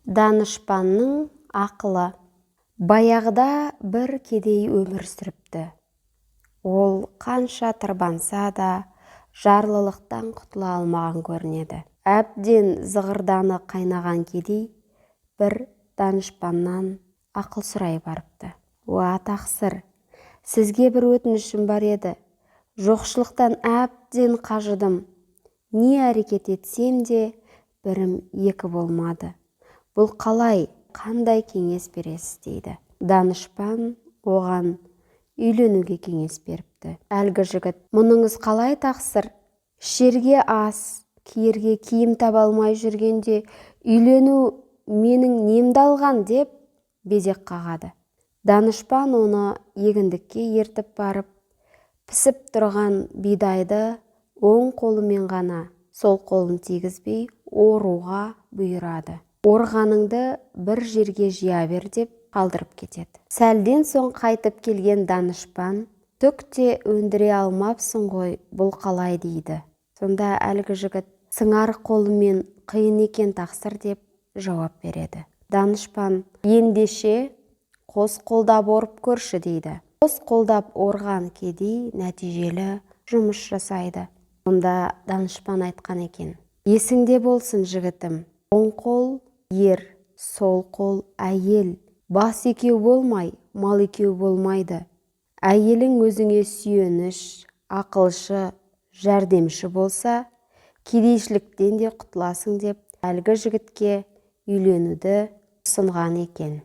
Данышпанның ақылы. Баяғыда бір кедей өмір сүріпті. Ол қанша тырбанса да, жарлылықтан құтыла алмаған көрінеді. Әбден зығырданы қайнаған кедей бір данышпаннан ақыл сұрай барыпты. «Уа, тақсыр, сізге бір өтінішім бар еді. Жоқшылықтан әбден қажыдым. Не әрекет етсем де, бірім екі болмады. Бұл қалай, қандай кеңес бересіз?» – дейді. Данышпан оған үйленуге кеңес беріпті. Әлгі жігіт: «Мұныңыз қалай, тақсыр? Ішерге ас, киерге киім таба алмай жүргенде үйлену менің немді алған?» – деп безек қағады. Данышпан оны егіндікке ертіп барып, пісіп тұрған бидайды оң қолымен ғана, сол қолын тигізбей оруға бұйырады. «Орғаныңды бір жерге жия бер», – деп қалдырып кетеді. Сәлден соң қайтып келген данышпан: «Түк те өндіре алмапсың ғой, бұл қалай?» – дейді. Сонда әлгі жігіт: «Сыңар қолымен қиын екен, тақсыр», – деп жауап береді. Данышпан: «Ендеше қос қолдап орып көрші», – дейді. Қос қолдап орған кедей нәтижелі жұмыс жасайды. Сонда данышпан айтқан екен: «Есіңде болсын, жігітім, оң қол – ер, сол қол – әйел. Бас екеу болмай, мал екеу болмайды. Әйелің өзіңе сүйеніш, ақылшы, жәрдемші болса, кедейшіліктен де құтыласың», – деп әлгі жігітке үйленуді ұсынған екен.